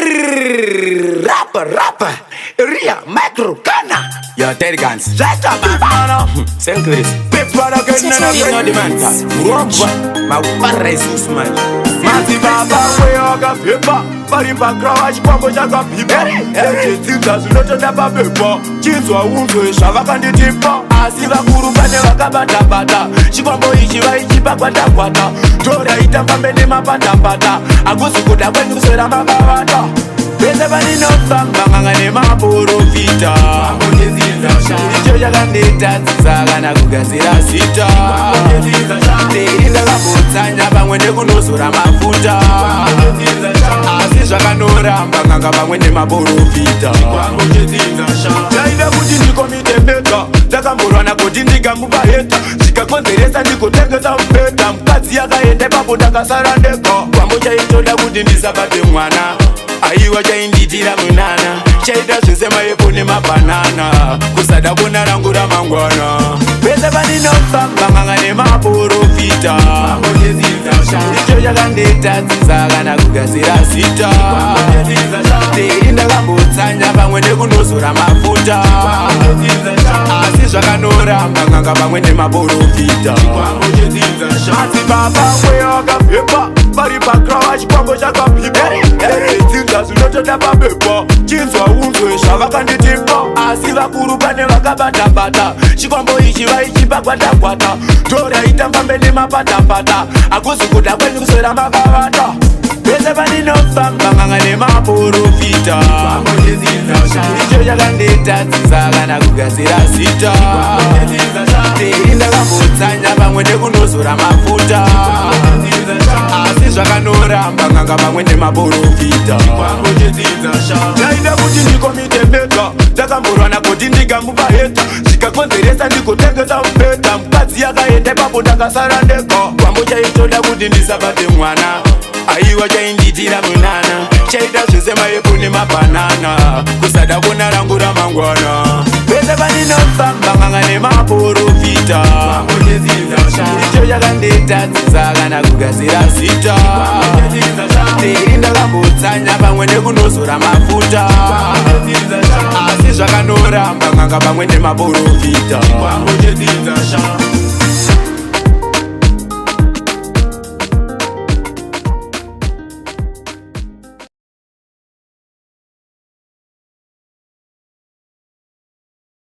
Rapa, rapa, ria, micro, kana. Yo, Terry Guns. Zvaita baba. Senkwezi. You know the man. Urobwa. Makuparira isusu manje. Madzibaba mweya wakabhepa vari pakrawa chikwambo chakabhipa echidzinza zvinotoda pabepa chinzwa unzwe zvavakanditipa asi vakuru pane vakabatabata chikwambo ichi vaichipa gwatakwata toraita fambe nemapatapata hakuzi kuda kwenyu kuswera makavata pese paninofamba nganga nemaporofita icho chakanditadzisa kana kugadzira zita ndiri ndakambotsanya pamwe nekunozora mafuta asi zvakanoramba nganga pamwe nemaporofita ndaida kuti ndikomite meta ndakamborwana kuti ndikamupa heta zvikakonzeresa ndikotengesa mupeta mukadzi yakaenda ipapo ndakasara ndega kwambo chaitoda kuti ndisabate mwana aiwa chainditira munana chaita zvese maepo nemabhanana kusada kuona rangu ramangwana pese paninofamba nganga nemaporofita icho chakanditadzisa kana kugadzira zita ndiri ndakambotsanya pamwe nekunozora mafuta asi zvakanoramba nganga pamwe nemaporofita madzibaba mweya wakabhepa vari pakrawa chikwambo chakabhipa edzinza zvinotoda pabepa chinzwa unzwe zvavakanditipa asi vakuru pane vakabatabata chikwambo ichi vaichipa gwatakwata toraita fambe nemapatapata hakuzi kuda kwenyu kuswera makavata pese paninofamba nganga nemaporofita icho chakanditadzisa kana kugadzira zita ndiri ndakambotsanya pamwe nekunozora mafuta asi zvakanoramba nganga pamwe nemaporofita ndaida kuti ndikomite meta ndakamborwana kuti ndikamupa heta zvikakonzeresa ndikotengesa mupeta mukadzi yakaenda ipapo ndakasara ndega kwambo chaitoda kuti ndisabate mwana aiwa chainditira munana chaita zvese maepo nemabhanana kusada kuona rangu ramangwana pese paninofamba nganga nemaporofita icho chakanditadzisa kana kugadzira zita ndiri ndakambotsanya pamwe nekunozora mafuta asi zvakanoramba nganga pamwe nemaporofita.